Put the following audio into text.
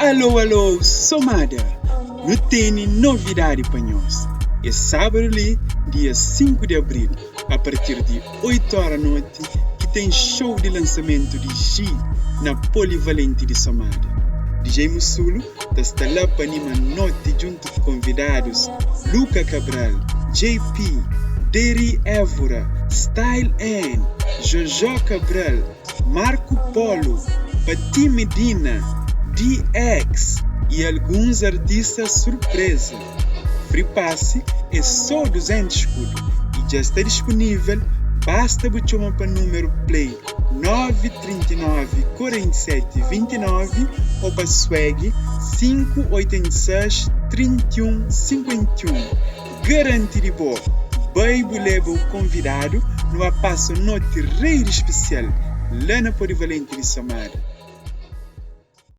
Alô alô Somada! Nu tene novidadi pa nhos! Es sábadu li, dia 5 di abril, a partir di 8 óra noti, ki ten show di lansamentu di Gi na Polivalenti di Somada. DJ Mussulo ta sta la pa anima noti djuntu ku konvidadus Luca Cabral, JP, Dery Évora, Style N, Jojo Cabral, Marco Polo, Paty Medina, DX y alguns artista surpreza. Free pass é só 200 skudu y dja sta dispunível, basta bu txoma pa númeru Play 9 39 47 29 ô pa Swag 5 86 31 51. Garanti di bo, bai bu leba u konvidadu, nu ba pasa un noti rei di spesial la na Polivalenti di Somada.